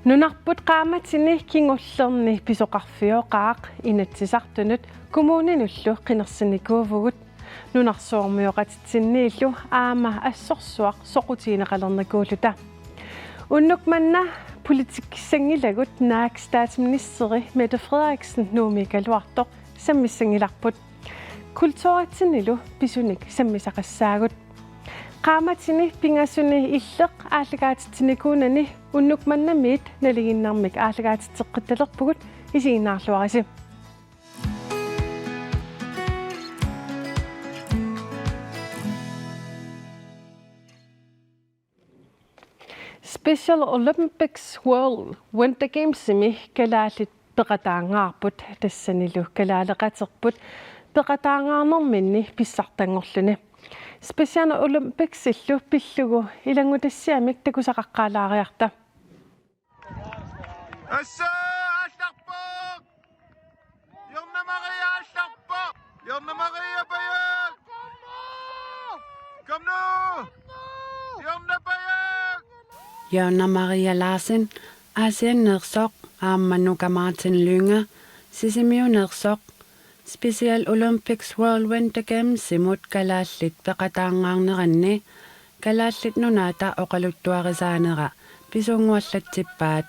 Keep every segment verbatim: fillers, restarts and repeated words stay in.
Nunarput qaammatini kingullerni pisoqarfioqaaq Inatsisartunut kommuninullu qinersinikuuvugut. Nunarsuarmioqatitsinniillu aamma assorsuaq soqutigineqalernikuulluta. Unnuk manna politikkissanngilagut naak statsministeri Mette Frederiksen Nuummiikkaluartoq sammissanngilarput. Kulturitsinnilu pisunik sammisaqassaagut. Qaammatini pingasuni illeq aallakaatitsinikuunani unnuk mannamiit nalinginnaasumik aallakaatitseqqittalerpugut, isiginnaarluarisi. Special Olympics World Winter Gamesimi kalaallit peqataanngaarput, tassanilu kalaaleqaterput peqataanngaarnerminni pissartanngorluni. Special Olympicsillu pillugu ilanngutassiamik takusaqaqqaalaariarta. Assa aallarpoq! Jonna Maria aallarpoq! Jonna Maria Pajak! Kom nu! Jonna Pajak! Jonna Maria Larsen, Aasianneersoq, aamma Nuka Martin Lynge, Sisimiuneersoq, Special Olympics World Winter Gamesimut kalaallit peqataanngaarneranni Kalaallit Nunaata oqaluttuarisaanera pisunnguallatsippaat.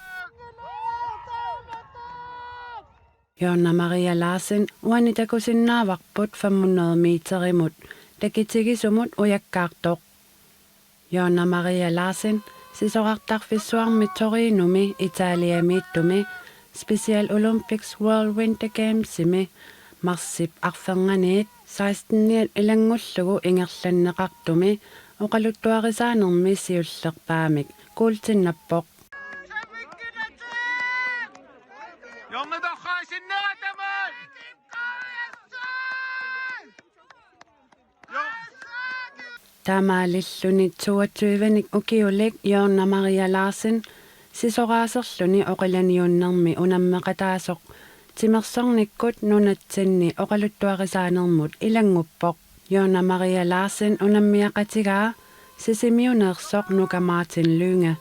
Jonna Maria Larsen uani takusinnaavarput fem hundrede meterimut takitigisumut ujakkaartoq. Jonna Maria Larsen sisorartarfissuarmi Torinumi Italiamiittumi Special Olympics World Winter Gamesimi marsip arfernganiit seksteniat ilanngullugu ingerlanneqartumi oqaluttuarisaanermi siullerpaamik kuultinnappoq. Taamaalilluni toogtyvenik ukiulik Jonna Maria Larsen sisoraaserluni oqilaniunnermi unammeqataasoq timersornikkut nunatsinni oqaluttuarisaanermut ilannguppoq. Jonna Maria Larsen unammiaqatigaa Sisimiuneersoq Nuka Martin Lynge.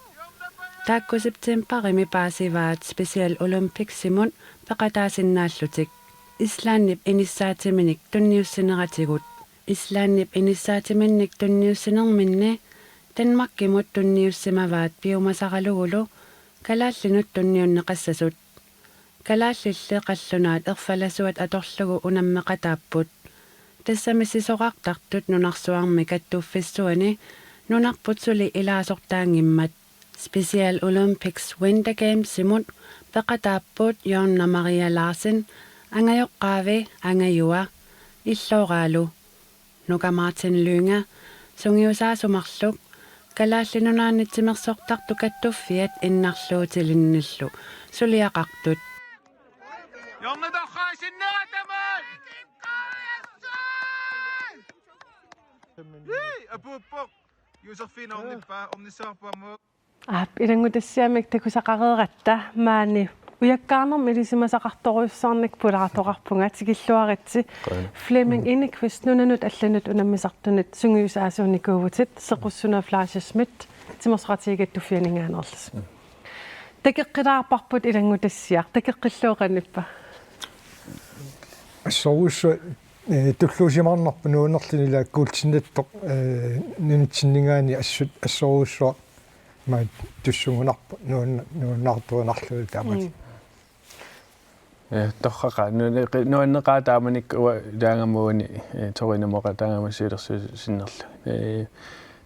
Taakku septembarimi paasivaat Special Olympicsimut peqataasinnaallutik Islandip inissaatiminik tunniussineratigut. Islandip inissaatiminnik tunniussinerminni Danmarkimut tunniussimavaat piumasaralugulu kalaallinut tunniunneqassasut. Kalaallilli qallunaat erfalasuat atorlugu unammeqataapput. Tassami sisorartartut nunarsuarmi kattuffissuani nunarput suli ilaasortaanngimmat. Special Olympics Winter Gamesimut peqataapput Jonna Maria Larsen, angajoqqaavi, angajua, illooraalu. Nuka Martin Lynge sungiusaasoq marluk Kalaallit Nunaanni timersortartut kattuffiat innarluutilinnillu suliaqartut. Aap, ilanngutassiamik takusaqareeratta maani ujakkaarnermi ilisimasaqartorujussuarnik pulaartoqarpunga, tikilluaritsi. Qujan. Flemming Enquist, nunanut allanut unammisartunut sungiusaasuunikuuvutit, Sequssunut Fleischer Schmidt, Timersoqatigiit Kattuffianninngaanneerlusi. Mm. Takoqqilaarparput ilanngutassiaq, takoqqilluaqanippa? Assorujussuaq, eh, tulluusimaarnarpoq nuannerluni, ila kuultinnattoq, eh, nunatsinninngaanniit assut assorujussuaq maani tussugunarpoq nuanna-, nuannaartuinnarlugu taamani. Mm. Eh, torraqaaq, nu-, nuanneqaaq taamanikkut uanga ilaagama uani, eh, Torinumut oqaatigaangama siulersuisut sinnerlugit. Eh,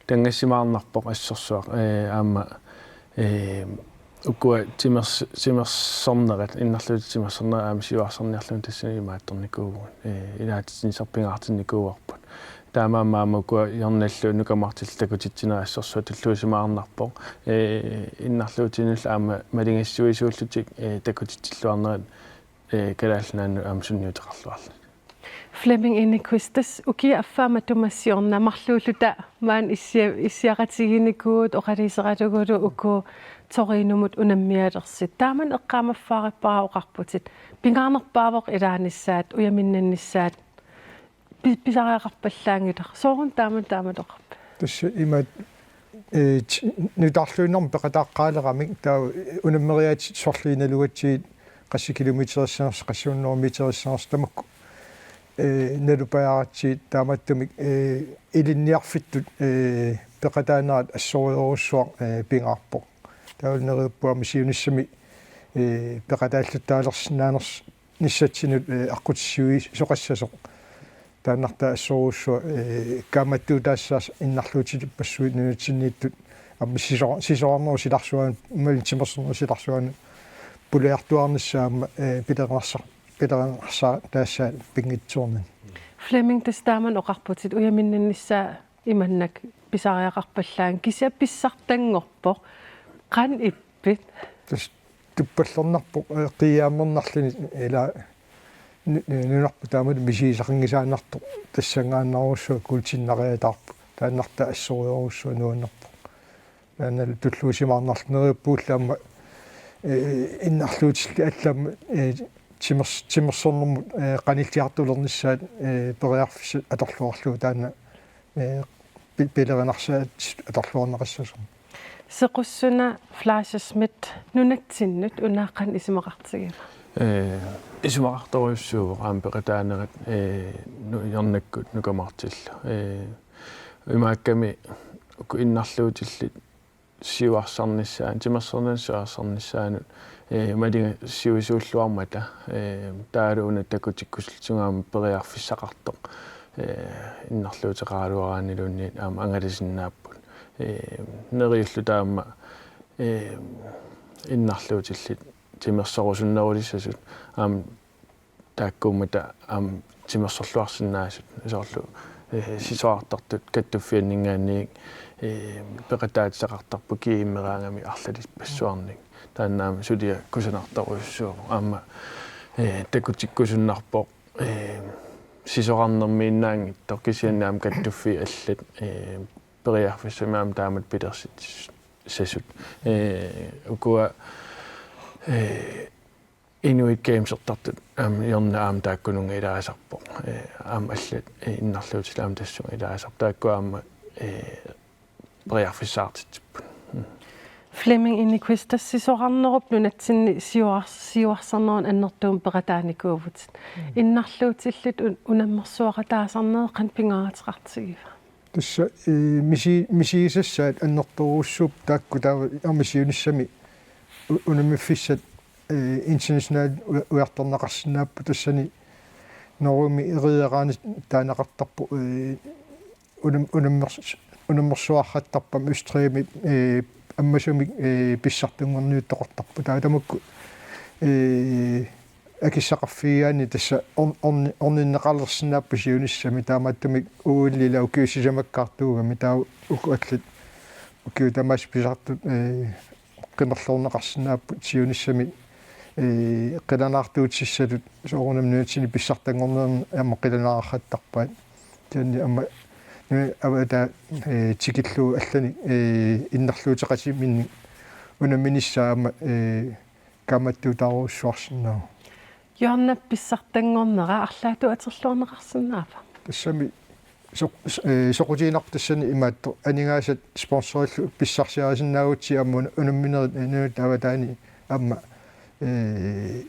tanngassimaarnarpoq assorsuaq, eh, aamma, eh, ukua timers-, timersornerat, innarluutit timersornerat aamma siuarsarniarlugit tassani imaattornikuuvugut. Eh, ilaatitsinnut pingaartinnikuuarput. Taamaammat aamma ukua Jonnallu Nuka Martinillu takutitsinerat assorsuaq tulluusimaarnarpoq. Eh, innarluutinullu aamma malinnaasoq suullutik, eh, takutitsilluarnerat, eh, Kalaallit Nunaannut aamma sunniuteqarluarluni. Flemming Enquist, tassa ukiup affaa matuma siorna marluulluta maani issia-, issiaqatigiinnikuuvugut oqaluuseralugulu uku Torinumut unammialersit. Taamani eqqaamaffaarippara oqarputit. Pingaarnerpaavoq ilaanissaat, ujaminnannissaat. Pi-, pisariaqarpallaanngilaq. Sooruna taamani taamatut oqarpit? Tassa imaat Ee, ti-, nutaarluinnarmik peqataaqqaaleramik taava unammeriaatsit sorliit nalugatsigit qassit kilometerissanersut, qassit hundrede meterissanersut tamakku, ee, nalupaaratsigit taamaattumik, ee, ilinniarfittut, ee, peqataanerat assorujorujussuaq, ee, pingaarpoq. Taavalu neriuppunga aamma siunissami, ee, peqataalluttaalersinnaanersoq nissatsinnut, ee, aqqutissiuisoqassasoq. Taannartaa assorujussuaq, ee, kaammattuutaassasoq innarluutilippassuit nunatsinniittut aamma siso-, sisorarnerup silarsuanut, imaluunniit timersornerup silarsuanut pulaartuaarnissaa aamma, ee, pilerinarsa-, pilerinarsaataassaat pinngitsoornani. Flemming, tassa taamani oqarputit ujaminninnissaa imannak pisariaqarpallaanngilaq, kisianni pissartanngorpoq. Qanoq ippit? Tassa tuppallernarpoq, ee, qiiaammernerluni ila nu-, nu-, nunarput taamatut misigisaqanngisaannartoq tassanngaannarujussuaq kuultinnariataarpoq. Taannartaa assorujorujussuaq nuannerpoq. Taannalu tulluusimaarnarlugu neriuppugut aamma, ee, innarluutillit allammi, ee, timers-, timersornermut, ee, qanilliartulernissaat, ee, periarfissat atorluarlugu taanna, ee, pi-, pilerinarsaat atorluarneqassasoq. Sequssuna Fleischer-Schmidt, nunatsinnut una qanoq isumaqartigiva? Ee, isumaqartorujussuuvoq aamma peqataanerat, ee, nu-, nuannernakkut nukamaartillugu. Ee, imaakkami uku innarluutillit siuarsarnissaanut, timersornermut siuarsarnissaanut, ee, malinga siuisuulluarmata, ee, taavalu una takutikkusullugu aamma periarfissaqartoq, ee, innarluuteqaraluaraanniluunniit aamma angalasinnaapput. Ee, neriulluta aamma, ee, innarluutillit timersorusunnerulissasut aamma taakkuummata aamma timersorluarsinnaasut, soorlu, ee, sisorartartut kattuffianninngaanniit, ee, peqataatissaqartarput G M-eraangamik arlalippassuarnik. Taanna aamma suliaq kusanartorujussuuvoq. Aamma, ee, takutikkusunnarpoq, ee, sisorarnermiinnaanngitsoq, kisianni aamma kattuffiit allat, ee, periarfissamik aamma taamatut pilersitsissasut. Ee, ukua, ee, Inuit Gamesertartut aamma hjørne aamma taakkununnga ilaasarpoq. Ee, aamma allat, ee, innarluutillit aamma tassunga ilaasarput. Taakku aamma, ee, periarfissaqartitsipput. Mm. Flemming Enquist, tassa sisorarnerup nunatsinni siuars-, siuarsarnermut annertuumik peqataanikuuvutit. Mm. Innarluutillit un-, unammersuaqataasarnerit qanoq pingaaruteqartigiva? Tassa, ee, misi-, misigisassaat annertoorujussuupput taakku taava aamma siunissami u-, unammiffissat, ee, internationalt u-, ujartorneqarsinnaapput, tassani Norgemi eriaraani taaneqartarpoq, ee, unam-, unammers-, unammersuarrattarput aamma Østrigimi, ee, ammasumik, ee, pissartanngorniuttoqartarpoq. Taava tamakku, ee, akissaqarfigigaanni tassa orn-, orn-, orninneqalersinnaapput siunissami, taamaattumik O L-ila ukiut sisamakkaartuugami, taava uku allat ukiut tamaasa pisartut, ee, qimerloorneqarsinnaapput siunissami, ee, qilanaartuutissatut soorunami nunatsinni pissartanngornermi aamma qilanaararrattarpaat. Kisianni aamma, ee, avataa, ee, tikillugu allanik, ee, innarluuteqatiminnik unamminissaa aamma, ee, kaammattuutaarujussuarsinnaavoq. Hjørnep pissartanngornera arlaatigut atorluarneqarsinnaava? Tassami soq-, s-, ee, soqutiginarpoq tassani imaattoq, aningaasat sponsorillu pissarsiarisinnaagutsigu aamma un-, unamminerit, ee, nunat avataani aamma, ee,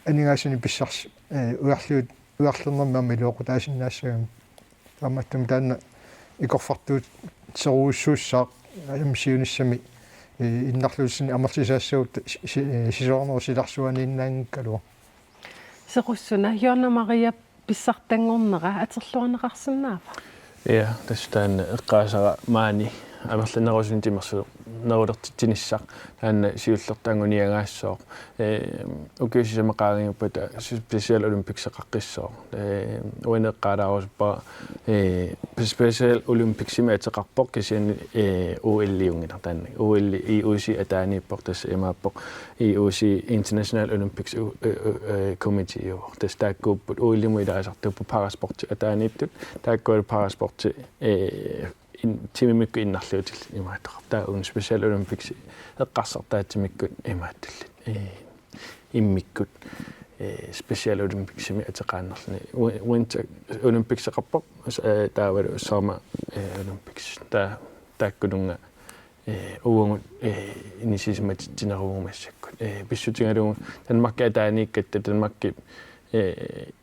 aningaasanik pissars-, ee, ujarliut-, ujarlernermi aamma iluaqutaasinnaassagamik. Taamaattumik taanna ikorfartuutserujussuussaaq aamma siunissami, ee, innarluutissanik amerlisaassagutta si-, si-, ee, sisorarnerup silarsuaniinnaanngikkaluaq. Sequssuna, Johanna Maria, pissartanngornera atorluarneqarsinnaava? Ja, tassa taanna eqqaasara maani amerlanerusunik timersornerulertitsinissaq, taanna siullertut anguniagaassooq. Ee, ukiut sisamat qaangiuppata Special Olympics-eqaqqissooq. Ee, uani eqqaalaarusuppara, ee, Special Olympics-imik ateqarpoq, kisianni, ee, O L-iunngilaq taanna. O L I O C ataaniippoq, tassa imaappoq I O C, International Olympics, u-, ø-, ø-, ø-, Committee-uvoq. Tassa taakkuupput O L-imut ilaasartuupput parasportit ataaniittut. Taakkualu parasporti, ee, in-, timimikkut innarluutillit imaattoqarpoq. Taava una Special Olympics eqqarsartaatsimikkut imaattullit. Ee, immikkut, ee, Special Olympics-imik ateqaannarluni. Wi-, Winter Olympics-eqarpoq, s-, ee, taavalu Summer, ee, Olympics. Taa-, taakkununnga Ee, uagut, ee, inissisimatitsineruvugut massakkut. Ee, pissutigalugu Danmarkip ataaniikkatta Danmarkip, ee,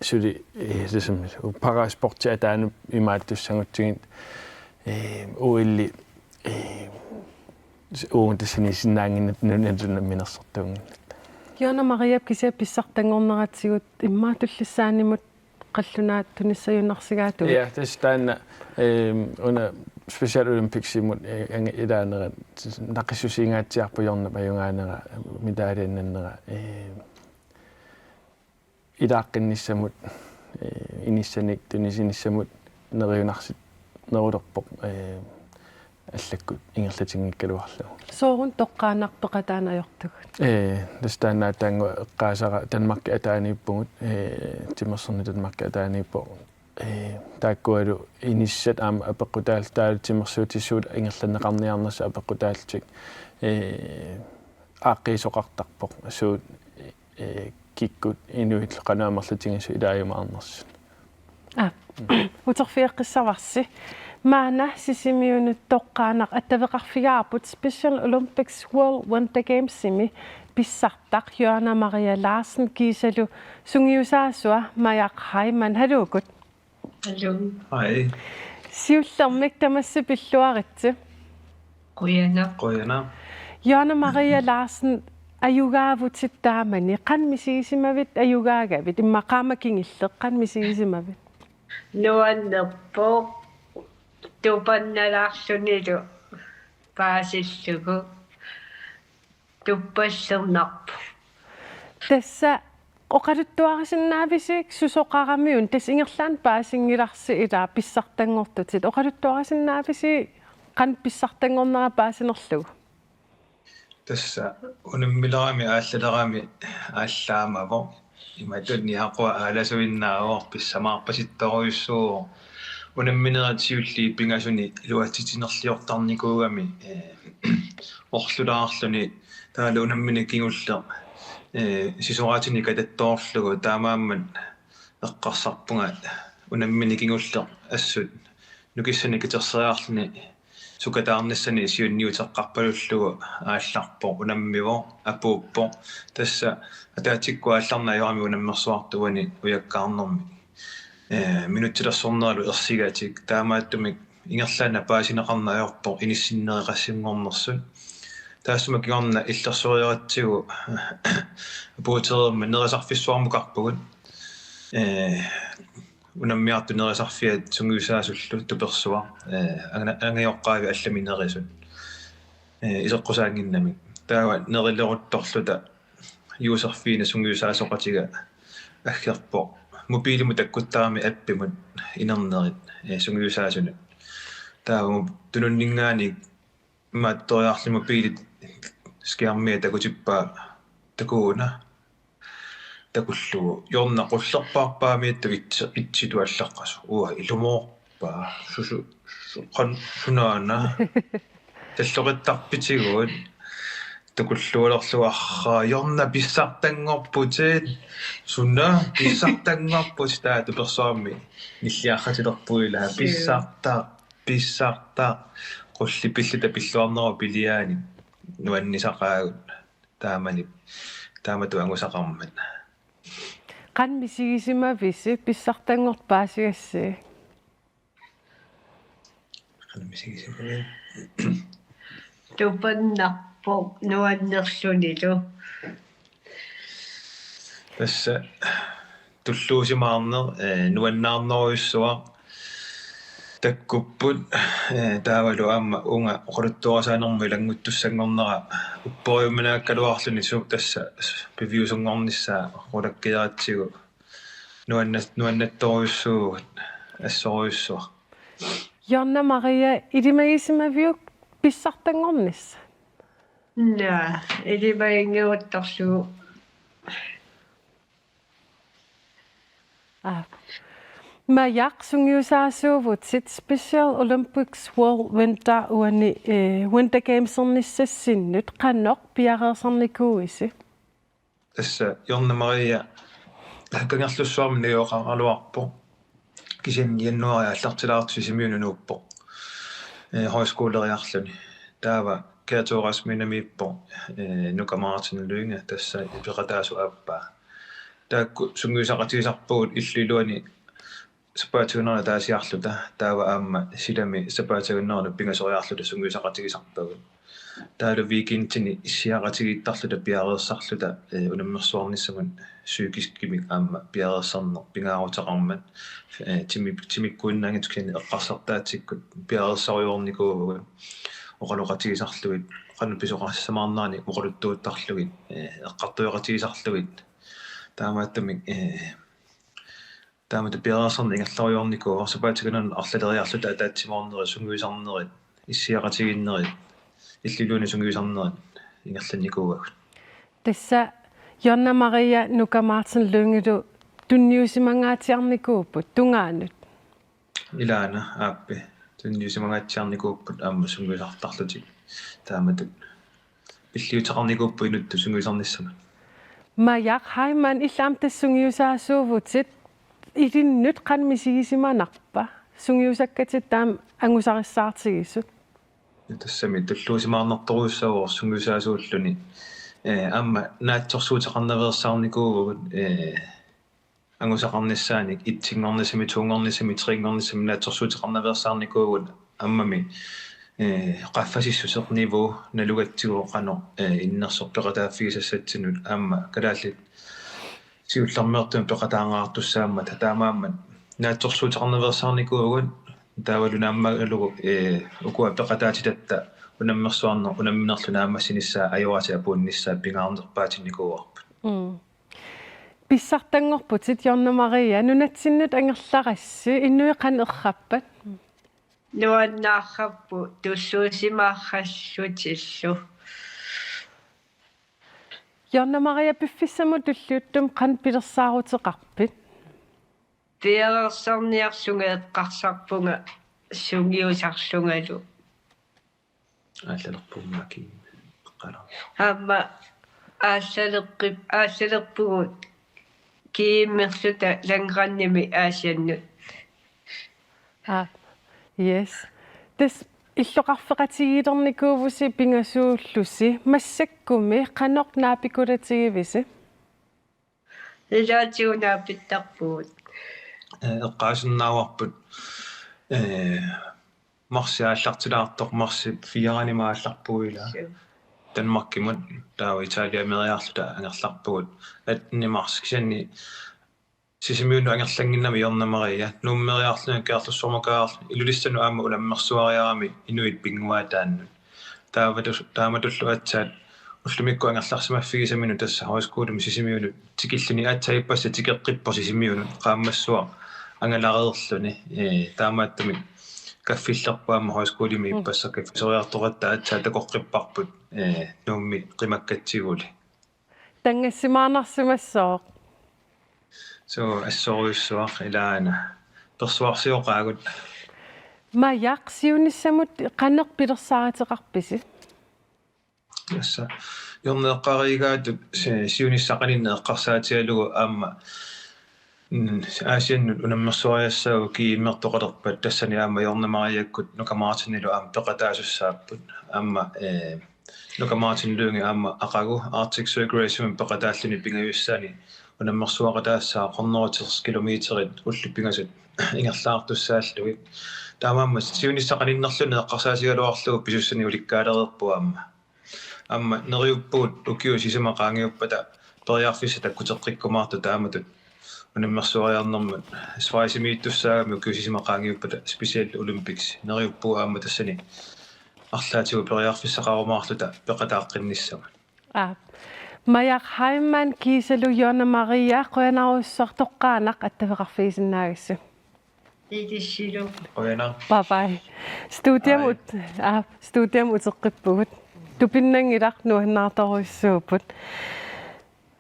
suli, ee, tassami parasporti ataanut imaattussagutsigit, ee, O L-i, ee, s-, uagut tassani inissinnaannginnatta nunatsinni namminersortuunnginnatta. Joanna Mariap kisiat pissartanngorneratigut immaqa tullissaanimut qallunaatut tunissajunnaarsigaatut. Ja, tassa taanna, ehm, una Special Olympicsimut, eh, ange-, ilaanera, naqissusiingaatsiarpoq Joannap ajugaanera, medaljannera, eh, ilaaqqinnissamut, eh, inissanik tunisinissamut neriunarsinerulerpoq, eh, allakkut ingerlatinngikkaluarlugu. Sooruna toqqaannaq peqataanut ajortugut? Ee, tassa taanna taanna eqqaasara Danmarkip ataaniippugut, ee, timersorneq Danmarkip ataaniippoq. Ee, taakkualu inissat aamma apeqqutaalluni taavalu timersuutissuit ingerlanneqarniarnersut apeqqutaallutik, ee, aaqqiisoqartarpoq. Suut, ee, kikkut inuillu qanoq amerlatigisut ilaajumaarnersut. Aa. Uterfigeqqissavarsi. Maanna Sisimiunut toqqaannaq attaveqarfigaarput Special Olympics World Winter Gamesimi pissartaq Joanna Maria Larsen kiisalu sungiusaasua Majak Heimann, haluukkut. Hallo. Hej. Siullermik tamassi pilluaritsi. Qujanaq. Qujanaq. Joanna Maria Larsen, ajugaavutit taamani. Qanoq misigisimavit ajugaagavit? Immaqa qaammat kingulleq, qanoq misigisimavit? Nuannerpoq, tupannalaarlunilu paasillugu. Tuppallernarpoq. Tassa oqaluttuarisinnaavisi susoqaramiuk, tassa ingerlaannaq paasinngilarsi ilaa pissartanngortutit. Oqaluttuarisinnaavisi qanoq pissartanngornera paasinerlugu? Tassa unammilerami aallalerami aallaamavoq. Imatut niaqua aalasuinnaavoq, pissamaarpasittorujussuuvoq. Unamminerit siulliit pingasuni iluatsitsinerliortarnikuugami, eh, orlulaarluni taavalu unammineq kingulleq, eh, sisoraatinik katattoorlugu, taamaammat eqqarsarpunga unammineq kingulleq assut nukissanik katerseriarluni sukataarnissani siunniuteqqarpalullugu aallarpoq, unammivoq, apuuppoq. Tassa ataatsikkut aallarneq ajorami unammersuartut uani ujakkaarnermi. Eh, minutsilersorneralu ersigatik, taamaattumik ingerlaannaq paasineqarneq ajorpoq inissinneqassanngornersut. Taassuma kingorna illersoriaratsigu apuutereermat nerisarfissuarmukarpugut. Eh, unammiartut nerisarfiat sungiusaasullu tupersuaq, eh, anga-, angajoqqaavi allamik nerisut, eh, iseqqusaannginnamik. Taava nerileruttorluta Josefine sungiusaasoqatiga aggerpoq mobilimut takkuttarami appimut inernerit, eh, sungiusaasunut. Taava tununninngaanniit imaattoriarluni mobilit skærmia takutippaa takuuna. Takullugu Jonna qullerpaarpaamiittoq itsi-, itsitut allaqqasoq. Uanga ilumoorpaa. Susu-, su-, qan-, sunaana. Talloqittarpitigut. Takullualerlugu arraa: Jonna, pissartanngorputit. Suna, pissartanngorputit. Taava tupersuarmi nilliarratilerpugut ilaa. Suu. Pissartaq, pissartaq. Qullippilluta pilluarnerup piliaanik nuannisaqaagut. Taamani, taamatut angusaqarmat. Qanoq misigisimavisi pissartanngortut paasigassai? Qanoq misigisimavit? Tupannarpoq nuannerlunilu. Tassa tulluusimaarneq, eh, nuannaarnerujussuaq takkupput, eh, taavalu aamma uunga oqaluttuarisaanermut ilannguttussanngornera upperiuminaakkaluarluni suut tassa piviusunngornissaa qulakkeeratsigu nuanna-, nuannattorujussuuvugut assorujussuaq. Jonna Maria, ilimagisimaviuk pissartanngornissat? Naa, ilimaginngiuttorlugu. Aa. Majak, sungiusaasuuvutit Special Olympics World Winter uani, eh, Winter Gamesernissassinnut, qanoq piareersarnikuuisi? Tassa Jonna Maria Kangerlussuarmi najugaqaraluarpoq. Kisianni januaari aallartilaartoq Sisimiunut nuuppoq. eh, højskoleriarluni. Taava Gertrud Rasminamiippoq, eh, Nuka Martin Lynge, tassa peqataasoq aappaa. Taakku sungiusaqatigisarpagut illup iluani sapaatip akunnerani ataasiarluta, taava aamma silami sapaatip akunnerani pingasoriarluta sungiusaqatigisarpagut. Taavalu weekendini issiaqatigiittarluta piareersarluta, eh, unammersuarnissamut psykiskimik aamma piareersarneq pingaaruteqarmat, eh, timi-, timikkuinnaanngitsut kisianni eqqarsartaatsikkut piareersarujoornikuuvugut oqaloqatigisarlugit, qanoq pisoqarsimaarnerani oqaluttuuttarlugit, eh, eqqartueqatigisarlugit. Taamaattumik, eh, taamatut piareersarneq ingerlarujoornikuuvoq, sapaatip akunnerani arlaleriarluta ataatsimoornerit, sungiusarnerit, issiaqatigiinnerit, illup iluani sungiusarnerit ingerlannikuuagut. Tassa Jonna Maria Nuka Martin Lyngelu tunniusimangaatsiarnikuupput tungaanut. Ilaana aappi. Tunniusimangaatsiarnikuupput aamma sungiusartarlutik. Taamatut pilliuteqarnikuupput inuttut sungiusarnissamut. Majak Heilmann, illit aamma tassa sungiusaasuuvutit, ilinnut qanoq misigisimanarpa sungiusakkatit taama angusarissaartigisut? Tassami tulluusimaarnartorujussuuvoq sungiusaasuulluni. Eh, aamma naatsorsuuteqarnaveersaarnikuuvugut, eh, angusaqarnissaanik, etsinngornissami, toonngornissami, treenngornissami naatsorsuuteqarnaveersaarnikuuvugut, aammami, eh, qaffasissuseq niveau nalugatsigu qanoq, eh, innersoq peqataaffigisassatsinut aamma kalaallit siullermeertumik peqataangaartussaammata, taamaammat naatsorsuuteqarnaveersaarnikuuvugut, taavalu naammagigalugu, eh, ukua peqataatitatta unammersuarneq unamminerlu naammassinissaa ajoratik apuunnissaat pingaarnerpaatinnikuuarput. Mm. Pissartanngorputit, Jonna Maria, nunatsinnut angerlarassi, inuit qanoq errappat? Nuannaarput tulluusimaarallutillu. Jonna Maria, piffissamut tulliuttumi qanoq pilersaaruteqarpit? Piareersarniarlunga eqqarsarpunga sungiusarlungalu. Aallalerpunga kiimmi. Qala. Aamma aallaleqqip-, aallalerpugut kiimmerluta langrandimi Aasiannut. Ah, yes. Tassa illoqarfeqatigiilernikuuvusi pingasuullusi, massakkumi qanoq naapikulatigivisi? Ilaatigut naapittarpugut. Eh, eqqaasinnaavarput, eh, marsi aallartilaartoq, marsi fire-anima aallarpugut ilaa. Suu. Danmarkimut, taava Italiameriarluta angerlarpugut. Attende marts, kisianni Sisimiunut angerlannginnami Jonna Maria, Nuummeriarluni, Kangerlussuarmukaarluni, Ilulissanut aamma unammersuariarami inuit pinnguaataannut. Taamatu-, taamatullu aatsaat ullumikkut angerlarsimaffigisaminut tassa højskolimi Sisimiunut tikilluni, aatsaat ippassaq tikeqqippoq Sisimiunut, qaammassua angalareerluni, eh, taamaattumik kaffillerpoq aamma højskolimi. Mm. Ippassaq kaffisoriartoqatta aatsaat takoqqipparput, eh, Nuummi qimakkatsiguli. Tanngassimaarnarsimassooq. Suu, assorujussuaq ilaana. Persuarsioqaagut. Majak, siunissamut qanoq pilersaaruteqarpisi? Tassa Jonna eqqariigaatut si-, siunissaq qaninneq eqqarsaatigalugu aamma, mm, Aasiannut unammersuariassaagut kiimmertoqalerpat, tassani aamma Jonna Mariakkut Nuka Martinilu aamma peqataasussaapput. Aamma, eh, Nuka Martin Lynge aamma aqagu Arctic Circle Race-imut peqataalluni pingajussaani unammersuaqataassaaq, hundrede og tres kilometerit ullut pingasut ingerlaartussaallugit. Taamaammat siunissaq qaninnerluni eqqarsaatigigaluarlugu pisussanik ulikkaalereerpoq aamma. Aamma neriuppugut ukiut sisamat qaangiuppata periarfissat takkuteqqikkumaartut taamatut unammersuariarnermut. Schweizimiittussaagami ukiut sisamat qaangiuppata Special Olympics. Neriuppugut aamma tassani arlaatigut periarfissaqarumaarluta peqataaqqinnissama. Aa. Majak Heilmann kiisalu Jonna Maria, qujanarujussuaq, toqqaannaq attaveqarfigisinnaagassi. Ilissilu. Qujanaq. Bye bye. Studiami Hej. Ut-, aa, studiami uteqqippugut. Tupinnanngilaq, nuannaartorujussuupput.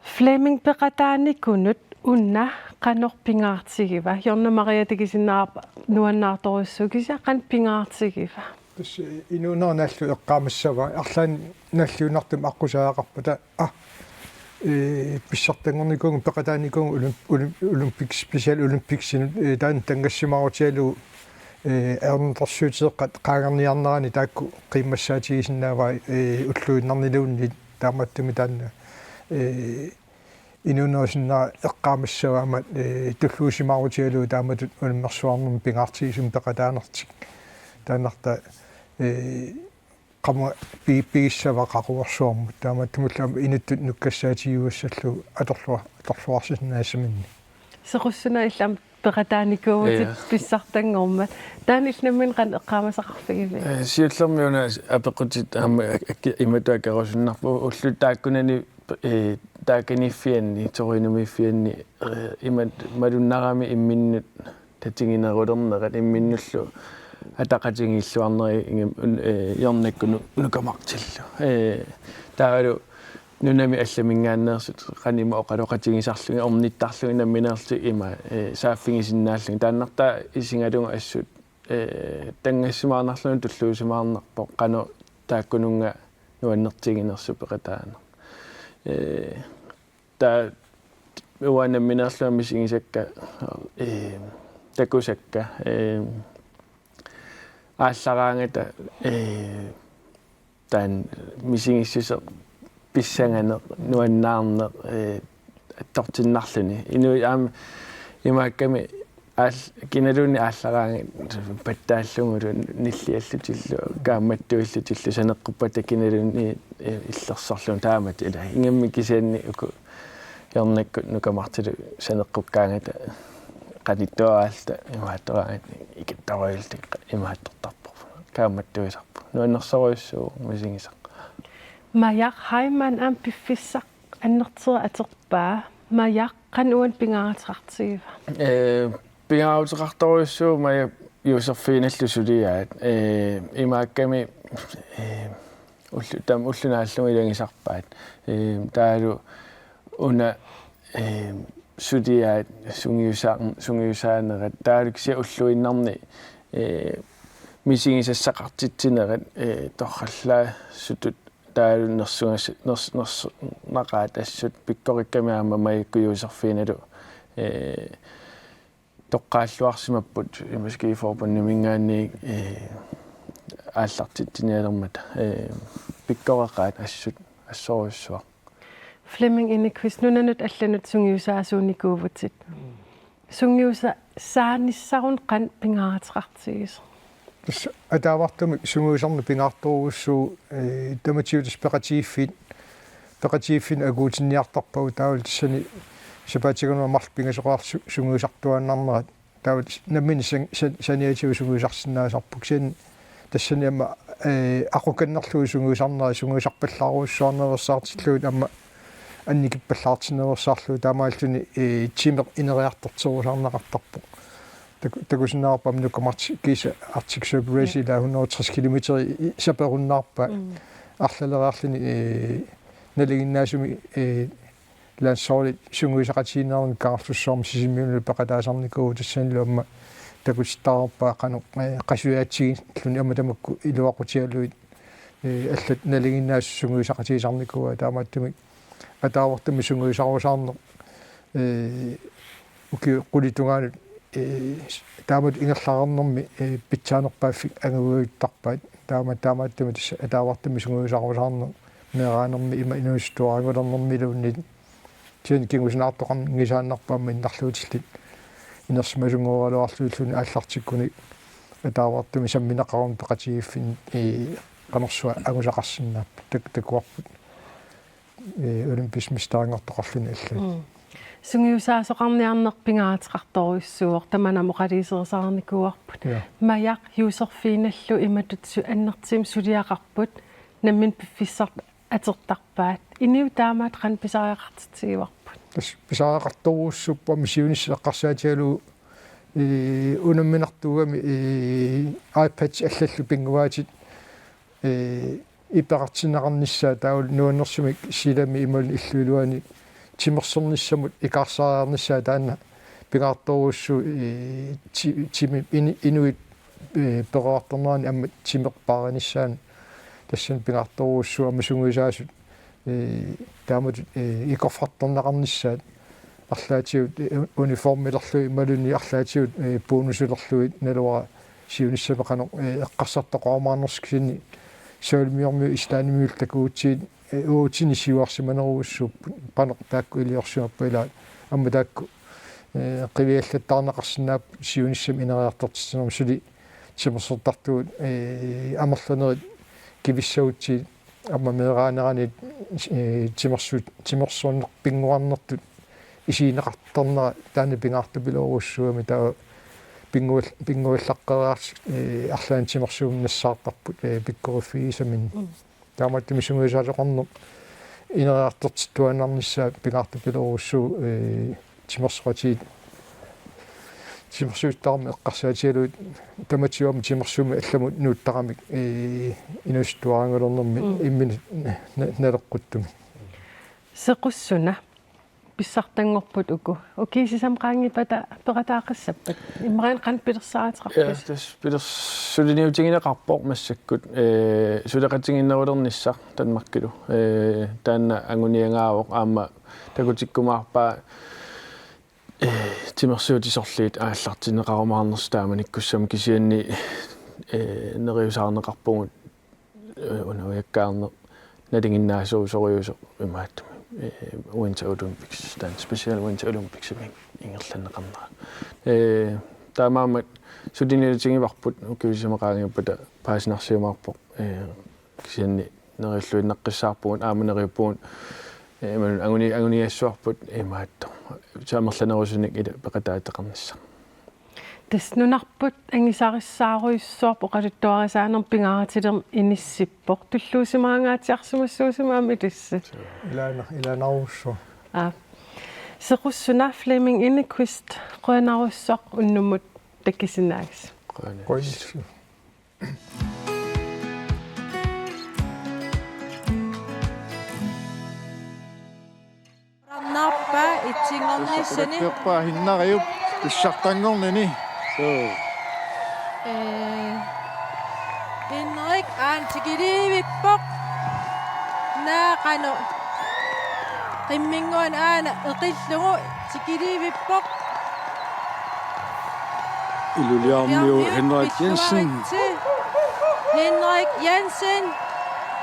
Flemming, peqataanikunut una qanoq pingaartigiva? Jonna Maria takusinnaavarput nuannaartorujussuuvoq, kisianni qanoq pingaartigiva? Tassa inuunerit naallugu eqqaamassavaat, arlaannik nalliunnartumik aqqusaagaqarpata, aa, ee, pissartanngornikuuvunga, peqataanikuuvunga olymp-, olymp-, Olympics, Special Olympicsinut, ee, taanna tanngassimaarutigalugu ee, ajornartorsiuteeqqat qaangerniarnerani taakku qiimmassaatigisinnaavai, ee, ulluinnarniluunniit, taamaattumik taanna, ee, inuunerup sinnera eqqaamassavaa aamma, ee, tulluusimaarutigalugu taamatut unammersuarnermut pingaartigisumik peqataanertik. Taannartaa, ee, qama pi-, pigissavaa qaquersuarmut. Taamaattumillu aamma inuttut nukkassaatigiuassallugu atorlua-, atorluarsinnaasaminnik. Sequssuna illit aamma peqataanikuuvutit. Ja. Pissartanngormat. Taanna illit nammineq qanoq eqqaamasaqarfigiviuk? Ee, siullermik una apeqqutit aamma ak-, ak-, imatut akerusunnarpoq ullut taakkunani, ee, taakaniiffianni, torinumiiffianni, ee, imatut malunnarami imminnut tatiginerulernerat imminnullu ataqatigiilluarnerat ingammik un-, ee, hjørnekkut nu-, nukamartillu. Ee, taavalu nunami allaminngaanneersut qanimut oqaloqatigisarlugit ornittarlugit nammineerlutik ima, ee, saaffigisinnaallugit. Taannartaa isigalugu assut, ee, tanngassimaarnarluni tulluusimaarnarpoq qanoq taakkununnga nuannertiginersut peqataaneq. Ee, taava uanga nammineerlunga misigisakka, ee, takusakka, ee, aallaraangata, ee, taanna misigissuseq pissanganeq, nuannaarneq, ee, attortinnarluni. Inuit aamma imaakkami aall-, kinaluunniit aallaraangat pattaallugulu nilliallutillu, kaammattuillutillu saneqquppata kinaluunniit, ee, illersorlugit taamatut ilaa. Ingammik kisianni uku hjørnekkut nukamartilu saneqqukkaangata qanittuaraalluta imaattoraangata ikittorujuulluta imaattortarpoq. Kaammattuisarpoq. Nuannersorujussuuvoq misigisaq. Maja Heilmann aamma piffissaq annertuumik atorpaa. Maja, qanoq uani pingaaruteqartigiva? Ee, pingaaruteqartorujussuuvoq Maja Josefinellu suliaat. Ee, imaakkami, ee, ullu-, taama ulloq naallugu ilagisarpaat. Ee, taavalu una, ee, suliaat sungiusaa-, sungiusaanerat. Taavalu kisianni ulluinnarni, ee, misigisassaqartitsinerat, ee, torrallaasutut taavalu nersugas-, ners-, nersumaqaat assut pikkorikkami aamma Majakkut Josefinalu, ee, toqqaalluarsimapput ima Skiforbundiminngaanniit, ee, aallartitsinialermata, ee, pikkoreqaat assut assorujussuaq. Flemming Enokvist, nunanut allanut sungiusaasuunikuuvutit. Sungiusa-, saanissarun qanoq pingaaruteqartigisoq? Tassa ataavartumik sungiusarneq pingaartorujussuuvoq, ee, tamatigut tassa peqatigiiffiit, peqatigiiffinnut akuutinniartarpagut taavalu tassani sapaatip akunnerani marluk pingasoqarlutik su-, sungiusartuaannarnerat. Taava nammineq san-, san-, saniatigut sungiusarsinnaasarput. Kisianni tassani aamma, ee, aqukannerlugit sungiusarnerat sungiusarpallaarujussuarniarsartillugit aamma annikippallaartinniarsarlugu taamaalilluni, ee, timeq ineriartorterusarneqartarpoq. Taku-, takusinnaavarput aamma nukamartik kiisa Arctic Circle Race, ja, ilaa hundrede og tres kilometer i-, i-, saperunnaarpaa. Mm. Arlaleriarluni, ee, nalinginnaasumik, ee, landsholdit sungiusaqatigiinneranni Kangerlussuarmi Sisimiunilu peqataasarnikuuvoq, tassanilu aamma takutittariaqarpaa qanoq, ee, qasujaatsigilluni aamma tamakku iluaqutigalugit, ee, allat nalinginnaasut sungiusaqatigisarnikuuaat. Taamaattumik ataavartumik sungiusarusaarneq, ee, ukiut qulit tungaanut, ee, taamatut ingerlareernermi, ee, pitsaanerpaaffik anguguuttarpaat. Taama-, taamaattumik tassa ataavartumik sungiusarusaarneq meeraanermi ima inuusuttuaranngulernermiluunniit. Kisianni kingusinaartoqanngisaannarpoq aamma innarluutillit inersimasunngoraluarlugilluni aallartikkunik ataavartumik sammineqaruni peqatigiiffinni, ee, qanorsuaq angusaqarsinnaapput, tak-, takuarput, ee, olympisk mesterinngortoqarluni allat. Mm. Sungiusaasoqarniarneq pingaaruteqartorujussuuvoq, tamanna aamma oqaluuserisaarnikuuarput. Ja. Maja Josefinallu imatut su-, annertuumik suliaqarput, nammineq piffissaq atortarpaat. Inuit taamaattut qanoq pisariaqartitsigivarput? Tassa pisariaqartorujussuupput aamma siunissaq eqqarsaatigalugu, ee, unamminartuugami, ee, iPad allallu pinnguaatit, ee, iperartinneqarnissaat taavalu nuannersumik silami imaluunniit illup iluani timersornissamut ikaarsaariarnissaat taanna pingaartorujussuuvoq, ee, ti-, timi-, ini-, inuit, ee, peroriartornerani aamma timeq paarinissaanut tassani pingaartorujussuuvoq aamma sungiusaasut, ee, taamatut, ee, ikorfartorneqarnissaat arlaatigut, ee, uniformilerlugit imaluunniit arlaatigut, ee, bonusilerlugit naluara Siunissami qanoq, eh, eqqarsartaqarumaarnersoq kisianni soorlumi Islandimiut takuutsigit, eh, uatsinnut siuarsimanerujussuupput qanoq taakku iliorsimappat ilaa aamma taakku, eh, qiviallattaarneqarsinnaapput siunissami ineriartortitsinermi suli timersortartugut, eh, amerlanerit kivissagutsigit aamma meeraaneranit, eh, timersu-, timersorneq pinnguarnertut isigineqartarnera taanna pingaartupilorujussuugami taava pinngual-, pinnguallaqqeeraarlutik, eh, arlaannik timersuummik nassaartarput, eh, pikkoriffigisaminnik. Mm. Taamaattumik sungiusaasoqarneq ineriartortittuaannarnissaa pingaartupilorujussuuvoq, eh, timersoqatigiit timersuussutaarmik eqqarsaatigalugit tamatigut timersuummik allamut nuuttaramik, eh, inuusuttuaraangalernermi. Mm. Imminut na-, naleqquttumik. Sequssuna pissartanngorput uku. Ukiut sisamat qaangiuppata peqataaqqissappat? Immaqa qanoq pilersaaruteqarpisi? Ja, tassa pilers-, suliniutigineqarpoq massakkut, eh, suleqatigiinnerulernissaq Danmarkilu. Eh, taanna anguniagaavoq aamma takutikkumaarpaa, eh, timersuutit sorliit aallartinneqarumaarnersut taamanikkussamut kisianni, eh, neriusaarneqarpugut, eh, unaviakkaarneq nalinginnaasuusorujuusoq imaattumik, eh, Winter Olympics, taanna Special Winter Olympicsimi ingerlanneqarnera. Eh, taamaammat suliniutigivarput ukiut sisamat qaangiuppata paasinarsiumaarpoq, eh, kisianni neriulluinnaqqissaarpugut aamma neriuppugut, eh, imaluunniit anguni-, anguniagassavarput imaattoq. Amerlanerusunik ila peqataateqarnissaq. Tassa nunarput angusarissaarujussuarput oqaluttuarisaanermut pingaarutilermik inissippoq. Tulluusimaangaatsiarsimassuusimavit tassa. Ilaana-, ilaanarujussuaq. Aa. Sequssuna Flemming Enquist, qujanarsuaq unnummut takusinnaagavit. Qujanarsuaq. Qujanarsuaq. Naappa itsinngornissani. Paa Hinnariup pissartanngornini. Suu. Eh, Henrik aana tikiliivippoq. Naaqanu. Qimminnguani aana eqillugu tikiliivippoq. Iluliarmiu Henrik Jensen. Henrik Jensen.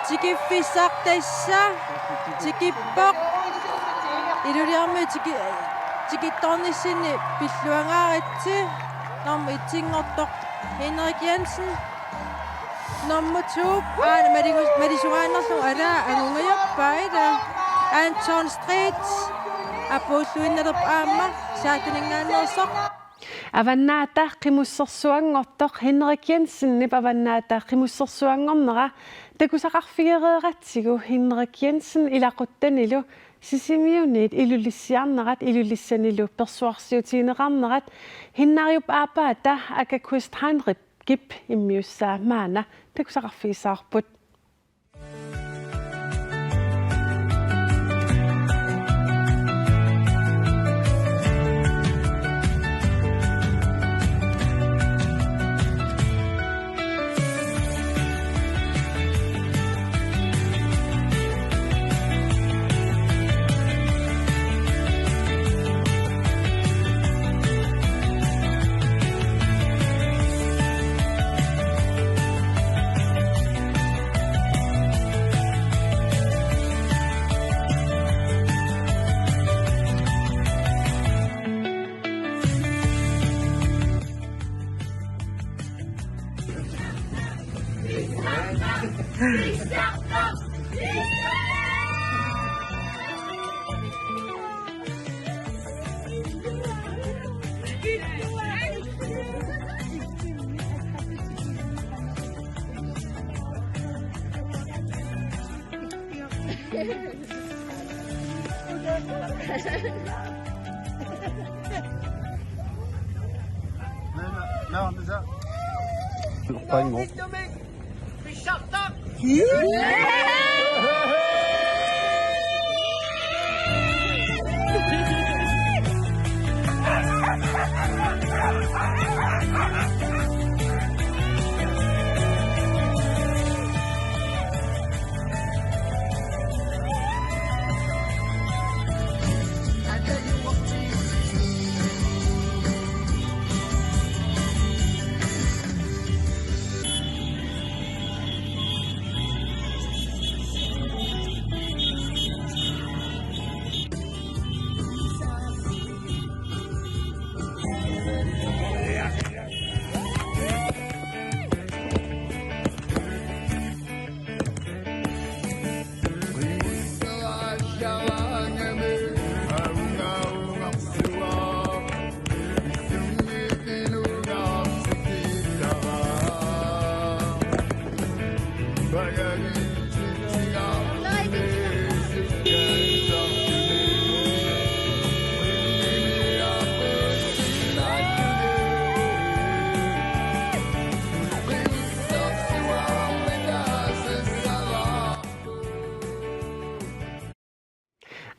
Tikiffissaq tassa. Tikippoq. Iluliarmiu tiki-, tikittoornissinni pilluangaaritsi. Nummer etsinngortoq Henrik Jensen. Nummer to, aana maligu-, malisugaannarlugu, alaa, angungajappai, ila. Anton Street, apuulluinnalerpoq aamma, saataninngaanneersoq. Avannaata Qimussersuanngortoq Henrik Jensenip Avannaata Qimussersuanngornera takusaqarfigereeratsigu Henrik Jensen ilaquttanilu Sisimiuniit Ilulissiarnerat Ilulissanilu persuarsiutigineqarnerat Hinnariup aappaata Aka Quist Heinrich Kip immiussaa maanna takusaqarfigissavarput.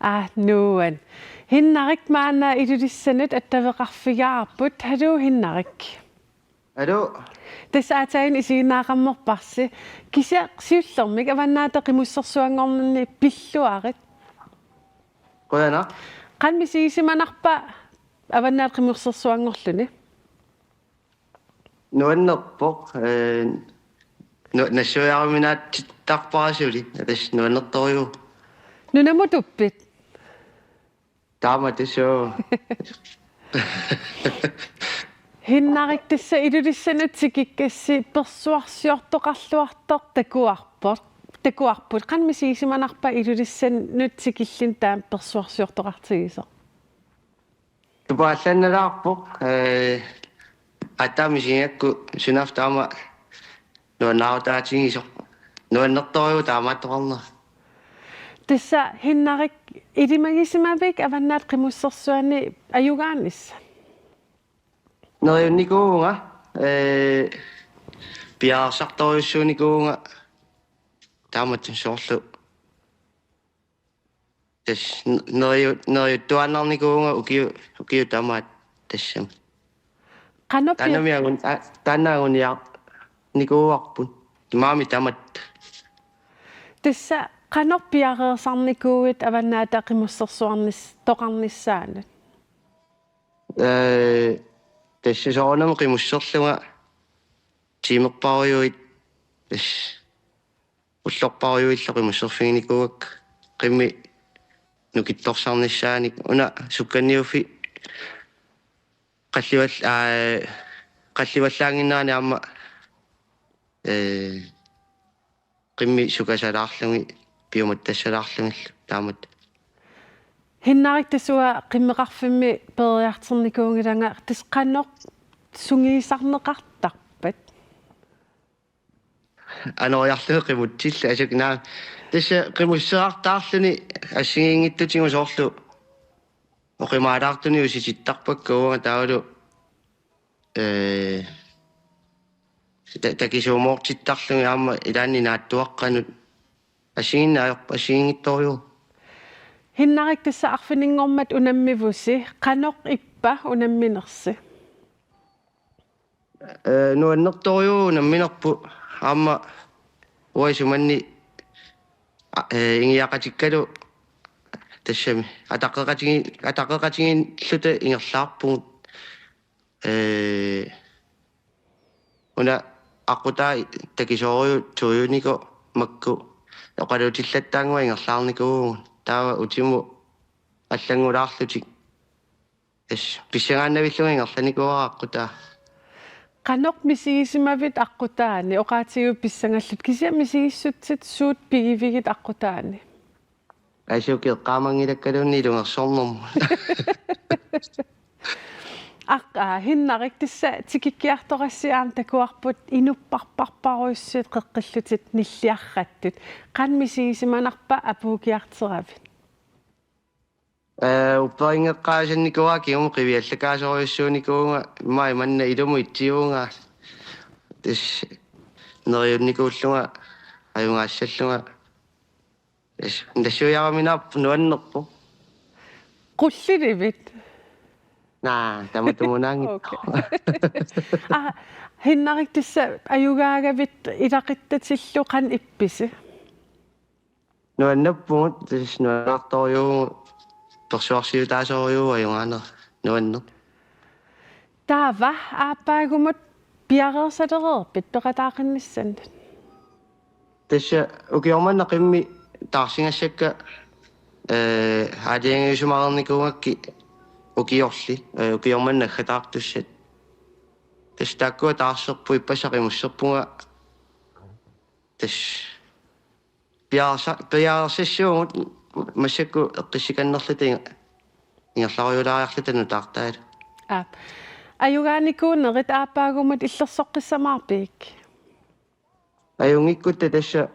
Aa, nuan. Hinnarik maanna Ilulissanut attaveqarfigaarput. Haluu, Hinnarik. Haluu. Tassa aatsaat isiginnaaqammerparsi. Kisianni siullermik Avannaata Qimussersuanngornerni pilluarit. Qujanaq. Qanoq misigisimanarpa Avannaata Qimussersuanngorluni? Nuannerpoq, ee, nu-, nassuiaruminaatsittarpara suli, tassa nuannertorujuuvoq. Nunamuttuppit? Taama tassa. Hinnarik, tassa Ilulissanut tikikkassi persuarsiortoqarluartoq takuarput. Takuarput. Qanoq misigisimanarpa Ilulissanut tikilluni taama persuarsiortoqartigisoq? Tupaallannalaarpoq, ee, aatsaat misigigakku sunaaffa taama nuannaarutaatigisoq. Nuannertorujuuvoq taamaattoqarnera. Tassa Hinnarik, ilimagisimavit Avannaata Qimussersuani ajugaanissat? Neriunnikuuvunga, ee, piareersartorujussuunikuuvunga taamatut soorlu. Tassa n-, neriu-, neriuttuaannarnikuuvunga ukiu-, ukiut tamaat tassami. Qanoq pia- Taannami angun-, a-, taanna anguniarnikuuarput. Imaami tamatta. Tassa qanoq piareersarnikuuit Avannaata Qimussersuarnis-, toqarnissaanut? Ee, tassa soorunami qimusserlunga tiimerparujuit, tassa ullorparujuillu qimusserfiginikuuakka, qimmit nukittorsarnissaanik, una sukkanniuffi qallival-, aa, qallivallaannginnerani aamma, ee, qimmit sukasalaarlugit, piumattassalaarlugillu taamatut. Hinnarik, tassa uanga qimmeqarfimmi peeriartornikuunngilanga, tassa qanoq sungiusarneqartarpat? Anoriarlunga qimutsillugu, asuki, naa. Tassa qimusserartaarluni assigiinngitsutigut soorlu oqimaalaartunik usitittarpakka uanga taavalu, ee, ta-, takisuumoortittarlugit aamma ilaanni naatsuaqqanut assigiinneq ajorp-, assigiinngitsorujuuvoq. Hinnarik, tassa arfininngormat unammivusi, qanoq ippa unamminersi? Ee, nuannertorujuuvoq unamminerput, aamma uanga isumanni, a-, ee, ingiaqatikkalu tassami ataqqeqatigi-, ataqqeqatigiilluta ingerlaarpugut. Ee, una aqqutaa takisoorujussuunikuuvoq makku oqaluutillattaannguaq ingerlaarnikuuvugut. Taava utimut allanngulaarlutik. Tassa, pissagaannavillunga ingerlanikuuara aqqutaa. Qanoq misigisimavit aqqutaani, oqaatigiuk pissangallutit, kisianni misigissutsit suut pigivigit aqqutaani? Asuki, eqqaamanngilakkaluunniit ilungersornermut. Aq-, aa, Hinnarik, tassa tikikkiartorassi aamma takuarput inupparparparujussuit qeqqillutit nilliarrattut. Qanoq misigisimanarpa apuukkiartoravit? Ee, upperinngeqqaasannikuuara kingumut qiviallakaasorujussuunikuuvunga, immaqa manna ilumut itsivunga. Tassa neriunnikuullunga, ajugaassallunga. Tassa, nassuiaruminaappoq, nuannerpoq. Qullilivit? Naa, tamatumunaanngitsoq. Okay. Aa, Hinnarik, tassa ajugaagavit ilaquttatillu, qanoq ippisi? Nuannerpugut, tassa nuannaartorujuuvugut, persuarsiutaasorujuuvoq, ajugaanera, nuanneq. Taava aappaagumut piareersalereerpit peqataaqqinnissannut? Tassa ukioq manna qimmit taarsigassakka, ee, aalajangiusimareernikuugakkit ukiorli, ee, ukioq manna naggataartussat. Tassa taakkua taarserput, ippassaq qimusserpunga. Tassa piareersa-, piareersassuugut, massakkut eqqissikannerluta inge-, ingerlariulaariarluta nutaartaalu. Aap. Ajugaanikuunerit aappaagumut illersoqqissamaarpigit? Ajunngikkutta tassa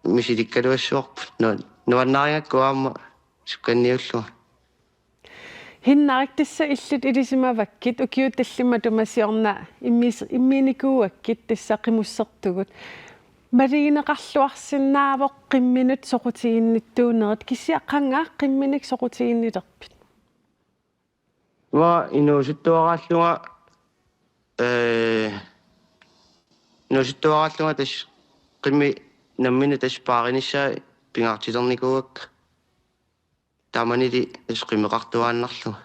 misilikkaluassuarput, nu-, nuannaarigakku aamma sukkanniullunga. Hinnarik, tassa illit ilisimavakkit, ukiut tallimat matuma siorna immiis-, immiunnikuuakkit tassa qimussertugut. Malugineqarluarsinnaavoq qimminut soqutiginnittuunerit, kisianni qanga qimminik soqutiginnilerpit? Uanga inuusuttuaraallunga, ee, inuusuttuaraallunga tassa qimmit nammineq tassa paarinissaat pingaartilernikuuakka. Tamanili tassa qimmeqartuaannarlunga.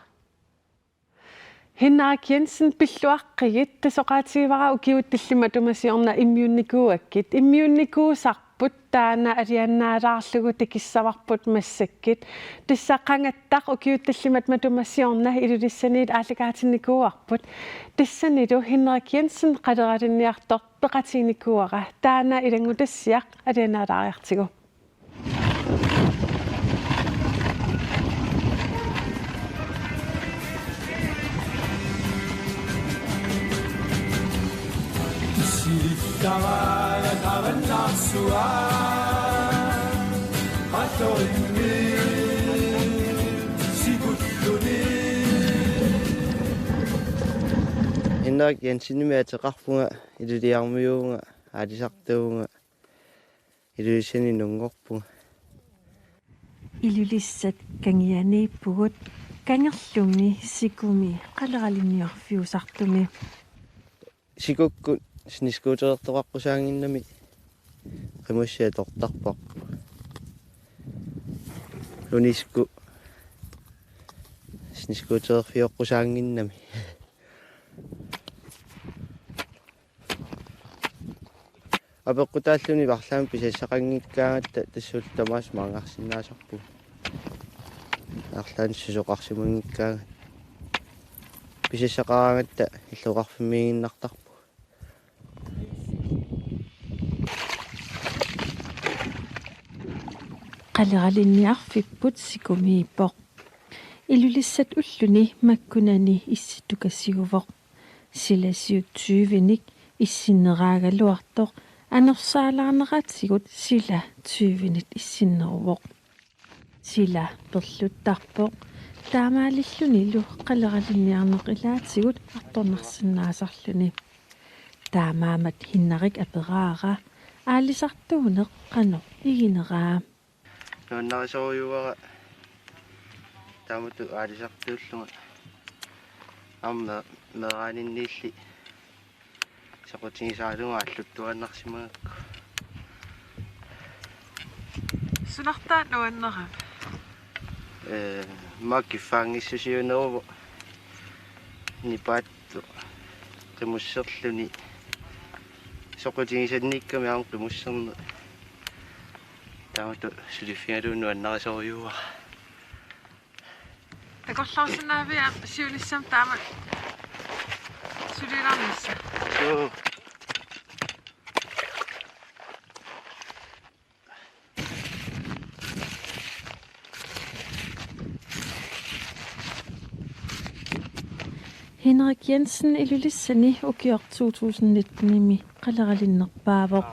Henrik Jensen, pilluaqqigit, tassa oqaatigivara ukiut tallimat matuma siorna immiunnikuuakkit. Immiunnikuusarput taanna alianaalaarlugu takissavarput massakkut. Tassa qangattaq ukiut tallimat matuma siorna Ilulissaniit aallakaatinnikuuarput. Tassanilu Henrik Jensen qaleralinniartoq peqatiginikuuara. Taanna ilanngutassiaq alianaalaariartigu. Henrik Jensenimik ateqarpunga, iluliarmiuuvunga, aalisartuuvunga. Ilulissani nunngorpunga. Ilulissat kangianiippugut, kangerlumi sikumi qaleralinniarfiusartumi. Sikukkut snescooterertoqaqqusaannginnami qimussi atortarparput. Uniskut snescootererfioqqusaannginnami. Apeqqutaalluni arlaannik pisassaqanngikkaangatta tassunga tamaasa maanngarsinnaasarpugut. Arlaannik susoqarsimanngikkaangatta. Pisassaqaraangatta illoqarfimmiiginnartarpugut. Qaleralinniarfipput sikumiippoq. Ilulissat ulluni makkunani issittukasiuvoq. Silasiut tyvenik issinneraagaluartoq anersaalaarneratigut sila tyvenit issinneruvoq. Sila perluttarpoq, taamaalillunilu qaleralinniarneq ilaatigut artornarsinnaasarluni. Taamaammat Henrik aperaara aalisartuuneq qanoq igineraa. Nuannarisorujussuuara taamatut aalisartuullunga. Aamma meeraaninniilli soqutigisaralunga aalluttuaannarsimagakku. Sunartaa nuannerama? Ee, maani kiffaanngissusiuneruvoq nipaattoq qimusserluni. Soqutigisanniikkami aamma qimusserneq. Taamatut suliffigalugu nuannarisorujussuuara. Takorloorsinnaavia siunissami taama sulilaarnissaq? Suu. Henrik Jensen Ilulissani ukioq to tusind nitten-imi qaleralinnerpaavoq.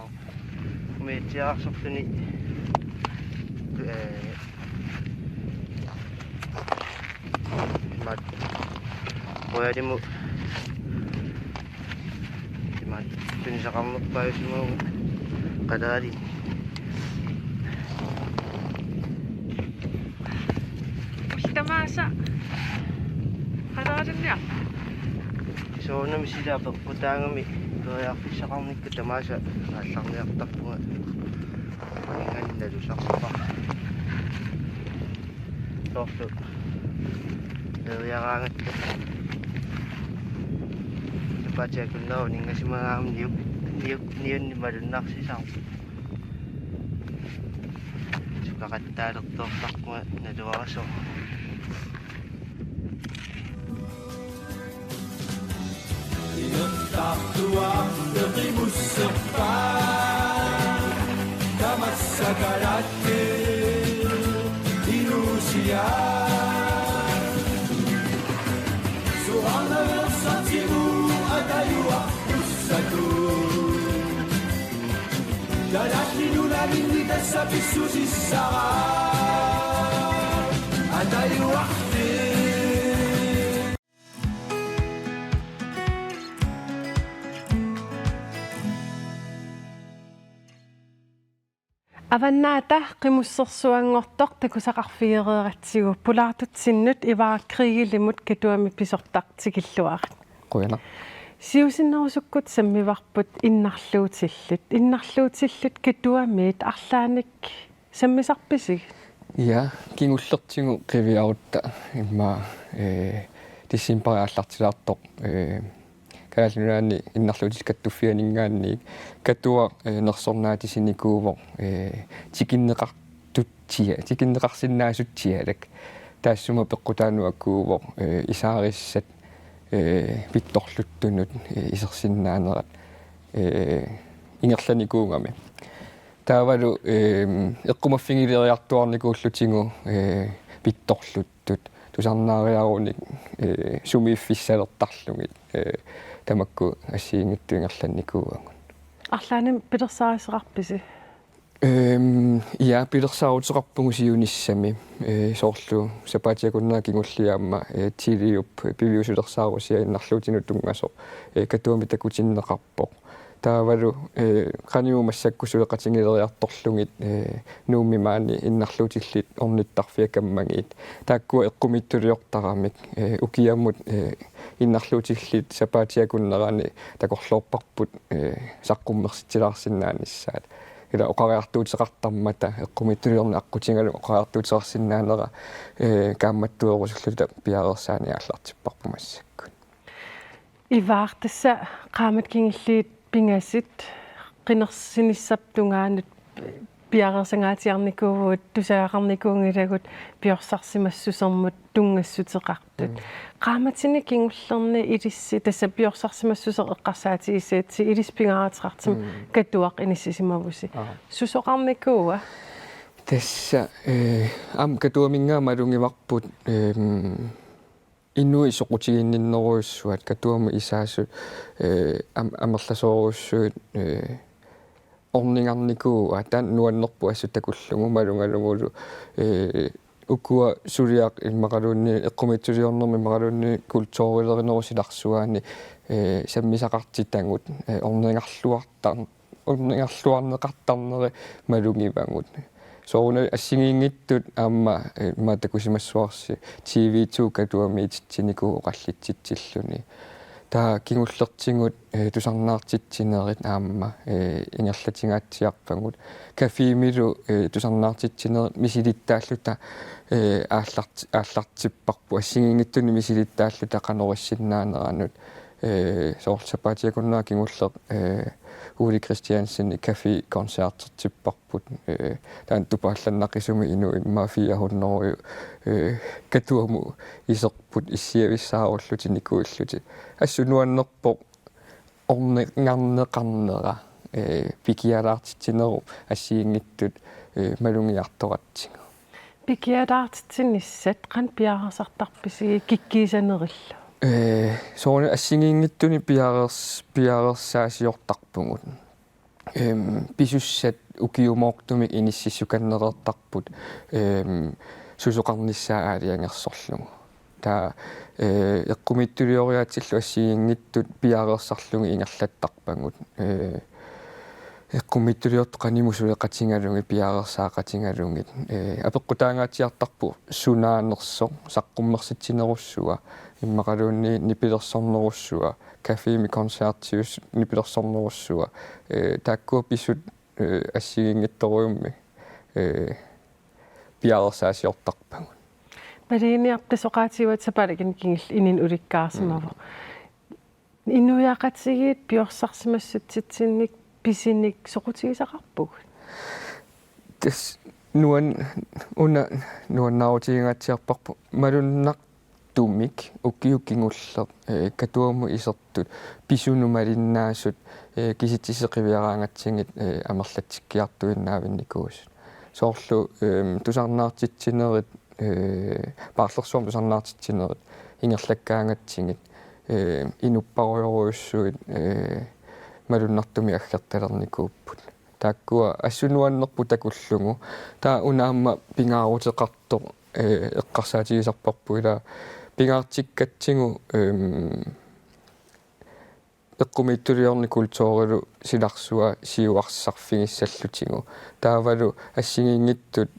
Umiatsiaarsorluni, ee, imaat, qujalimut, imaat, tunisaqarnerpaajusimavunga qaleralin. Ullut tamaasa qaleralinniarpit? Soorunami sila apeqqutaagami periarfissaqarnikkut tamaasa aallarniartarpunga. Ingannalusarpara. Soorlu periaraangatta. Sapaatip-akunnera uninngasimagaangama niu-, niu-, niunni malunnarsisarpoq. Sukaqattaalertoortarpunga naluarasoq. Inertartuaq eqimusserpaaq, tamassakalaatte inuusiaq. Suqarnaveersartigut atajuartussatut. Kalaallit Nunaanni tassa pissusissara atajuartoq. Avannaata Qimussersuanngortoq takusaqarfigereeratsigu, pulaartutsinnut Ivaaq Kriegelimut Katuami pisortaq tikilluarit. Qujanaq. Siusinnerusukkut sammivarput innarluutillit. Innarluutillit Katuamiit arlaannik sammisarpisigit? Ja, kingullertigut qiviarutta immaqa, eh, decembarip aallartilaartoq, eh, Kalaallit Nunaanni innarluutillit kattuffianinngaanniit Katuaq, eh, nersornaatisinikuuvoq, eh, tikinneqartutsia-, tikinneqarsinnaasutsialak. Taassuma peqqutaanut akuuvoq, eh, isaarissat, eh, pittorluttunut, eh, isersinnaanerat, eh, ingerlanikuugami. Taavalu, eh, eqqumaffigileriartuarnikuullutigu, eh, pittorluttut tusarnaariarunik, eh, sumiiffissalertarlugit, eh, tamakku assigiinngitsut ingerlannikuuagut. Arlaannik pilersaaruseqarpisi? Ehm, ja, pilersaaruteqarpugut siunissami. Eh, soorlu sapaatip akunnera kingulliit aamma, eh, Tiliup piviusulersaarusiaq innarluutinut tunngasoq, eh, Katuami takutinneqarpoq. Taavalu, eh, qanimut massakkut suleqatigileriartorlugit, eh, Nuummi maani innarluutillit ornittarfiat kammagiit. Taakkua eqqumiitsuliortaramik, eh, ukiamut, eh, innarluutillit sapaatip akunnerani takorloorparput, eh, saqqummersitsilaarsinnaanissaat. Ila oqariartuuteqartarmata eqqumiitsuliorneq aqqutigalugu oqariartuuteqarsinnaanera, eh, kaammattuerusulluta piareersaaneq aallartipparput massakkut. Ivaaq, tassa qaammat kingulliit pingasut qinersinissap tungaanut piareersangaatsiarnikuuvugut, tusagaqarnikuunngilagut piorsarsimassusermut tunngassuteqartut. Mm. Qaammatini kingullerni ilissi, tassa piorsarsimassuseq eqqarsaatigisaatsi, ilissi pingaaruteqartoq, mm, Katuaq inissisimavusi. Aa. Susoqarnikuua? Tassa, eh, aamma Katuaminngaanniit malugivarput, ehm, inuit soqutiginninnerujussuat, Katuamut isaasut, eh, am-, amerlasoorujussuit, eh, ornigarnikuuaat, taanna nuannerpoq assut takullugu malugalugulu, eh, ukua suliaq immaqaluunniit eqqumiitsuliornermi immaqaluunniit kulturilerinerup silarsuaani, eh, sammisaqartitagut, eh, ornigarluartar-, ornigarluarneqartarneri malugivagut. Soorunami assigiinngitsut aamma, eh, immaqa takusimassuarsi T V to Katuamiititsinikuuvoq oqallitsitsilluni. Taava kingullertigut, eh, tusarnaartitsinerit aamma, eh, ingerlatingaatsiarpagut. Cafémilu, eh, tusarnaartitsinerit misilittaalluta, eh, aallart-, aallartipparput assigiinngitsunik misilittaalluta qanoq issinnaaneranut. Eh, soorlu sapaatip akunnera kingulleq, eh, Ole Kristiansen café koncertertipparput, eh, taanna tupaallannaqisumik inuit immaqa fire hundrede, eh, Katuamut iserput issiavissaarullutinik nikuillutik. Assut nuannerpoq ornigarneqarnera, eh, pikialaartitsinerup assigiinngitsut, eh, malugiartoratsigu. Pikialaartitsinissat qanoq piareersartarpisi kikkuussinerillu? Eh, soorunami assigiinngitsunik piareers-, piareersaasiortarpugut. Em, pisussat ukiumoortumik inississukannereertarput, em, susoqarnissaa aalajangersorlugu. Taava, eh, eqqumiitsulioriaatsillu assigiinngitsut piareersarlugit ingerlattarpagut. Eh, eqqumiitsuliortut qanimut suleqatigalugit, piareersaaqatigalugit. Eh, apeqqutaangaatsiartarpoq sunaanersoq, saqqummersitsinerussua, immaqaluunniit nipilersornerussua, cafémi koncertius nipilersornerussua. Eh, taakkua pisut, eh, assigiinngitsorujummik, eh, piareersaasiortarpagut. Malene, tassa oqaatigivaat sapaatip akunneranut kingulleq inunnut ulikkaarsimavoq. Mm. Inuiaqatigiit piorsarsimassutsitsinnik pisinik soqutigisaqarpugut? Tassa nuan-, una nuannaarutiginngaatsiarparput malunnartumik ukiut kingulleq, eh, Katuamut isertut pisunut malinnaasut, eh, kisitsisit qiviaraangatsigit, eh, amerlatsikkiartuinnaavinnikuusut. Soorlu, ehm, tusarnaartitsinerit, eh, Paarlersuarmi tusarnaartitsinerit ingerlakkaangatsigit, eh, inupparujorujussuit, eh, malunnartumik aggertalernikuupput. Taakkua assut nuannerpoq takullugu. Taava una aamma pingaaruteqartoq, eh, eqqarsaatigisarparput ila pingaartikkatsigu, ehm, eqqumiitsuliorneq kulturilu silarsua siuarsarfigissallutigu. Taavalu assigiinngitsut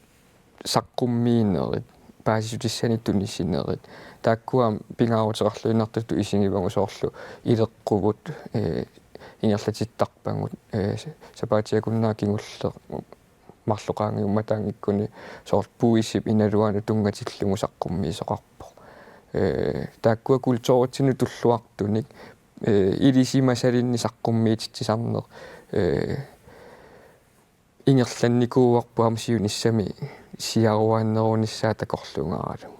saqqummiinerit, paasissutissanik tunisinerit. Taakkua pingaaruteqarluinnartutut isigivagut soorlu ileqquvut, eh, ingerlatittarpagut, eh, sapaatip akunnerata kingulleq marluk qaangiummataanngikkuni soorlu puisip inaluanut tunngatillugu saqqummiisoqarpoq. Eh, taakkua kulturitsinnut tulluartunik, eh, ilisimasalinnik saqqummiititsisarneq, eh, ingerlannikuuarput aamma siunissami siaruaannerunissaa takorluugaralugu.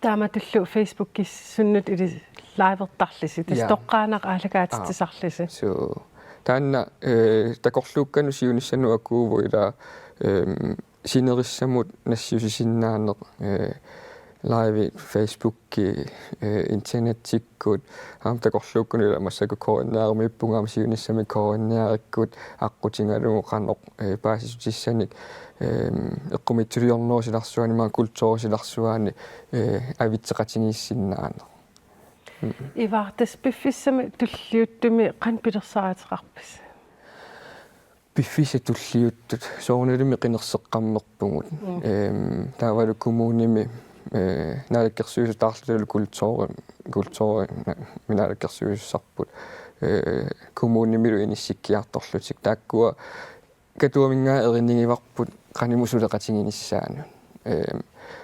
Taamatullu Facebookissunnut ili livertarlisi, tassa Ja. toqqaannaq aallakaatitsisarlisi. Aa. Suu. Taanna, eh, takorluukkanut siunissanut akuuvoq ila, ehm, sinerissamut nassiussisinnaaneq, eh, live Facebooki, eh, internettikkut, aamma takorluukkunut ila massakkut K N R-imiippunga aamma siunissami K N R-ikkut aqqutigalugu qanoq, eh, paasissutissanik, ehm, eqqumiitsuliornerup silarsuani, aamma kulturip silarsuani, eh, avitseqatigiissinnaaneq. Mm. Ivar, tassa piffissami tulliuttumi qanoq pilersaaruteqarpisi? Piffissaq tulliuttoq soorunalimi qinerseqqammerpugut. Mm. Ehm, taavalu kommunimi, eh, naalakkersuisutaarluta kulturi, kulturi, na-, naalakkersuisussarput, eh, kommunimilu inissikkiartorlutik. Taakkua Katuaminngaanniit erinigivarput qanimut suleqatiginissaanut. Ehm,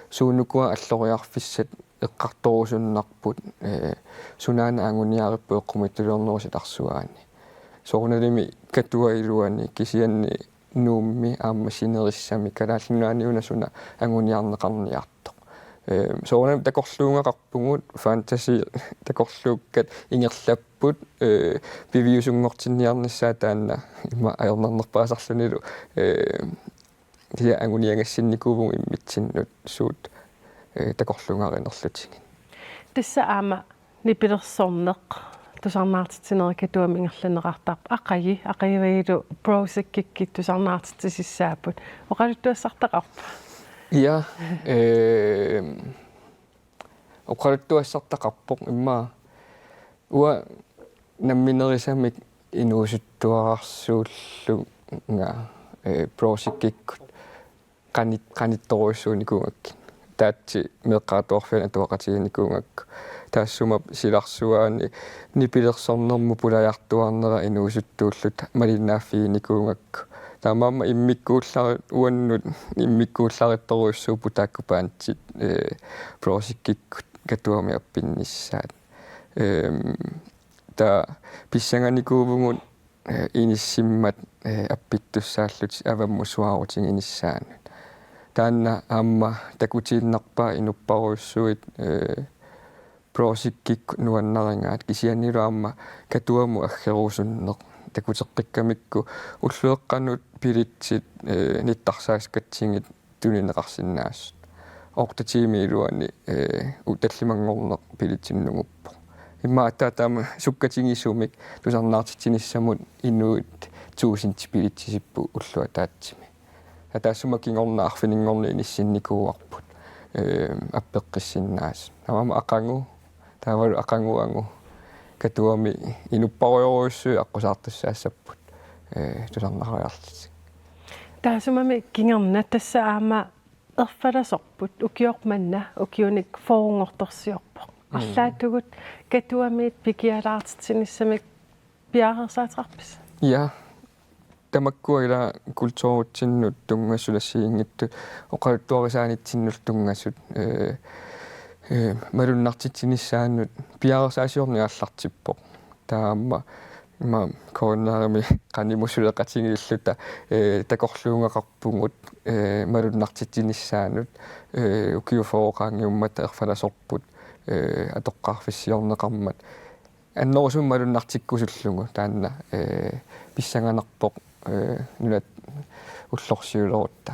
suunukua alloriarfissat eqqartorusunnarput, eh, sunaana anguniaripput eqqumiitsuliornerup silarsuani. Soorunalimi Katuap iluani kisianni Nuummi aamma sinerissami Kalaallit Nunaanni una suna anguniarneqarniartoq. Ehm, soorunami takorluugaqarpugut, fantasi takorluukkat ingerlapput, eh, piviusunngortinniarnissaat taanna ima ajornarnerpaasarlunilu, eh, kisianni anguniagassinnikuuvugut immitsinnut suut, eh, takorluugarinerlutigit. Tassa aamma nipilersorneq tusarnaartitsinerit Katuami ingerlanneqartarpoq. Aqagu, aqagualu Brosickikkut tusarnaartitsisussaapput. Oqaluttuassartaqarpa? Ja, ehm, oqaluttuassartaqarpoq immaqa uanga nammineerisamik inuusuttuararsuullunga, eh, Brosickikkut qanit-, qanittorujussuunikuugakkit. Ataatsi meeqqat atuarfianni atuaqatiginikuugakku. Taassuma silarsuani nipilersornermut pulajartuarnera inuusuttuulluta malinnaaffiginikuugakku. Taamaammat immikkuullari-, uannut immikkuullarittorujussuupput taakku bandit, eh, Brosickikkut Katuami appinnissaat. Ehm, taava pissanganikuuvugut, eh, inissimmat, eh, appittussaallutik avammut suaarutiginissaannut. Taanna aamma takutiinnarpaa inupparujussuit, eh, Brosickikkut nuannarigaat kisiannilu aamma Katuamut aggerusunneq takuteqqikkamikku ullueqqanut billetsit, eh, nittarsaassuatsigit tunineqarsinnaasut. Otte tiimit iluanni, eh, u-, tallimanngorneq billetsinut nunguppoq. Immaqa aatsaat taama sukkatigisumik tusarnaartitsinissamut inuit tusind billetsisipput ulloq ataatsimi. Taassuma kingorna arfininngorneq inissinnikuuarput, eh, appeqqissinnaasut. Taamaammat aqagu, taavalu aqaguagu Katuami inupparujorujussuit aqqusaartussaassapput, eh, tusarnaariarlutik. Taassumami kingorna tassa aamma erfalasorput, ukioq manna ukiunik fyrrenngortorsiorpoq. Mm. Arlaatigut Katuamiit pikialaartitsinissamik piareersaateqarpisi? Ja. Tamakkua ila kulturitsinnut tunngasut assigiinngitsut oqaluttuarisaanitsinnullu tunngasut, eh, eh, malunnartitsinissaannut piareersaasiorneq aallartippoq. Taava aamma K N R-imi qanimut suleqatigiilluta, eh, takorluugaqarpugut, eh, malunnartitsinissaannut, eh, ukiut fyrre qaangiummata erfalasorput, eh, atoqqaarfissiorneqarmat. Annerusumik malunnartikkusullugu taanna, eh, pissanganarpoq, eh, nunat ullorsiulerutta.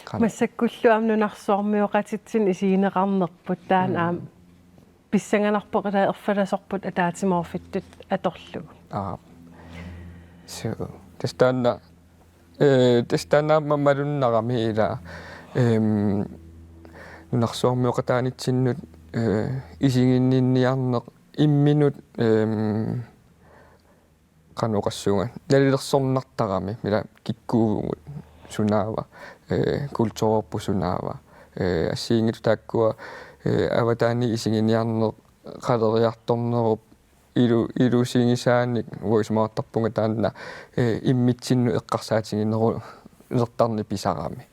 Qan- Massakkullu aamma nunarsuarmioqatitsinnut isigineqarnerput taanna Mm. aamma pissanganarpoq ila erfalasorput ataatsimoorfittut atorlugu. Aa. Suu. Tassa taanna, eh, tassa taanna aamma malunnarami ila, ehm, nunarsuarmioqataanitsinnut, eh, isiginninniarneq imminut, ehm, Qanoq oqassuunga, nalilersornartarami, ila kikkuuvugut sunaava, eh, kulturerput sunaava, eh, assigiinngitsut taakkua, eh, avataani isiginiarneq qaleriartornerup ilu-, ilusigisaanik uanga isumaqartarpunga taanna, eh, immitsinnut eqqarsaatiginerulertarneq pisarami.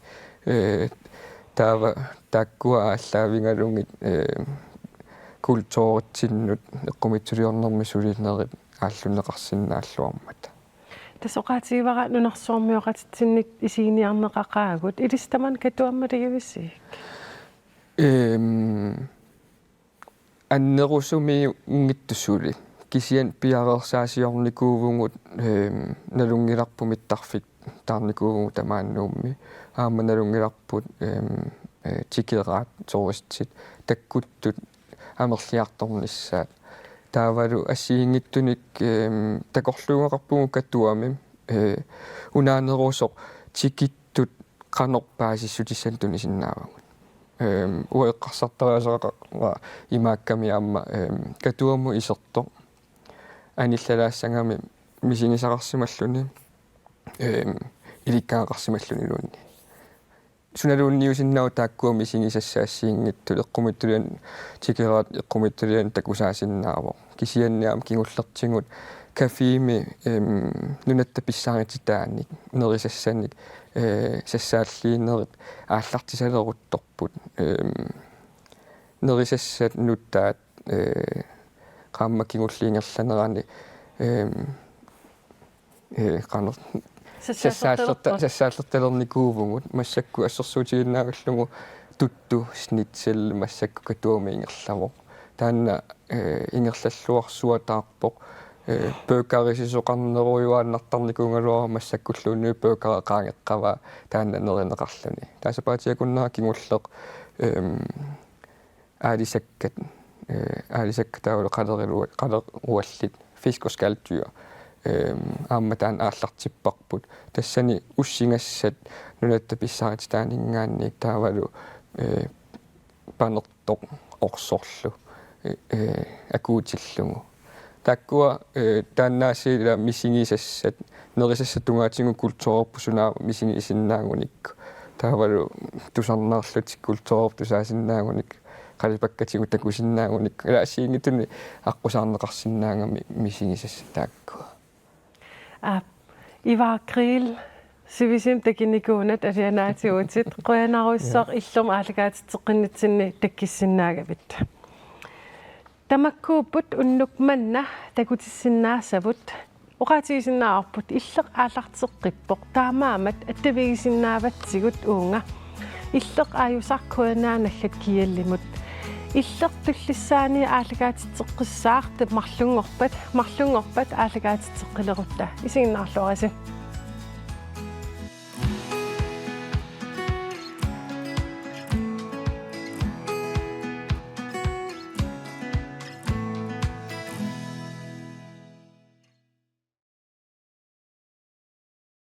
Eh, taava taakkua aallaavigalugit, eh, kulturitsinnut eqqumiitsuliornermi sulinerit aallunneqarsinnaalluarmata. Tassa oqaatigivara nunarsuarmioqatitsinnik isiginiarneqaqaagut, ilissi tamanna Katuammalugivisiuk? Ehm, annerusumiunngitsoq suli. Kisianni piareersaasiornikuuvugut, ehm, nalunngilarput mittarfik taarnikuuvugut tamaani Nuummi. Aamma nalunngilarput, ehm, eh, tikeraat, turistit, takkuttut amerliartornissaat. Taavalu assigiinngitsunik, ehm, takorluugaqarpugut Katuami, eh, unaanerusoq tikittut qanoq paasissutissanik tunisinnaavagut. Ehm, uanga eqqarsartariaqarpara imaakkami aamma, ehm, Katuamut isertoq anillalaassagami misigisaqarsimalluni, ehm, ilikkagaqarsimalluniluunniit. Sunaluunniusinnaavoq taakkua misigisassat assigiinngitsut, eqqumiitsulianik tikeraat eqqumiitsulianik takusaasinnaavoq. Kisianni aamma kingullertigut cafémi, ehm, nunatta pissaarititaanik, nerisassanik, eh, sassaalliinerit aallartisaleruttorput, ehm, nerisassat nutaat, eh, qaammat kingulleq ingerlanerani, ehm, eh, qanoq, sassaallerta-, sassaallerta-, sassaallertalernikuuvugut, massakkut assersuutigiinnarlugu tuttu schnitzel massakkut Katuami ingerlavoq. Taanna, eh, ingerlalluarsuataarpoq, eh, burgerisisoqarnerujuaannartarnikuugaluarama massakkulluunniit burgeri qaangeqqavaa taanna nerineqarluni. Taava sapaatip akunnera kingulleq, ehm, aalisakkat, eh, aalisakkat taavalu qalerilu-, qaleruallit, fisk og skaldyr, ehm, aamma taanna aallartipparput. Tassani ussigassat nunatta pissaarititaaninngaanniit taavalu, eh, panertoq orsorlu, eh, eh, akuutillugu. Taakkua, eh, taannaasiit ila misigisassat, nerisassat tungaatigut kulturerput sunaava misigisinnaagunikku. Taavalu tusarnaarlutik kulturerput tusaasinnaagunik, qalipakkatigut takusinnaagunik. Ila assigiinngitsunik aqqusaarneqarsinnaagami misigisassat taakkua. Aap, Ivar Kriegel, sivisimi takunikuunat alianaatiutit, qujanarsuaq illumi aallakaatitseqqinnitsinni takkissinnaagavit. Tamakkuupput unnuk manna takutissinnaassavut. Oqaatigisinnaavarput, Illeq aallarteqqippoq, taamaammat attavigisinnaavatsigut uunga. Illeq aajusaq K N R naggat G L-imut. Illeq tullissaani aallakaatitseqqissaaq, taava marlunngorpat, marlunngorpat aallakaatitseqqilerutta. Isiginnaarluarisi.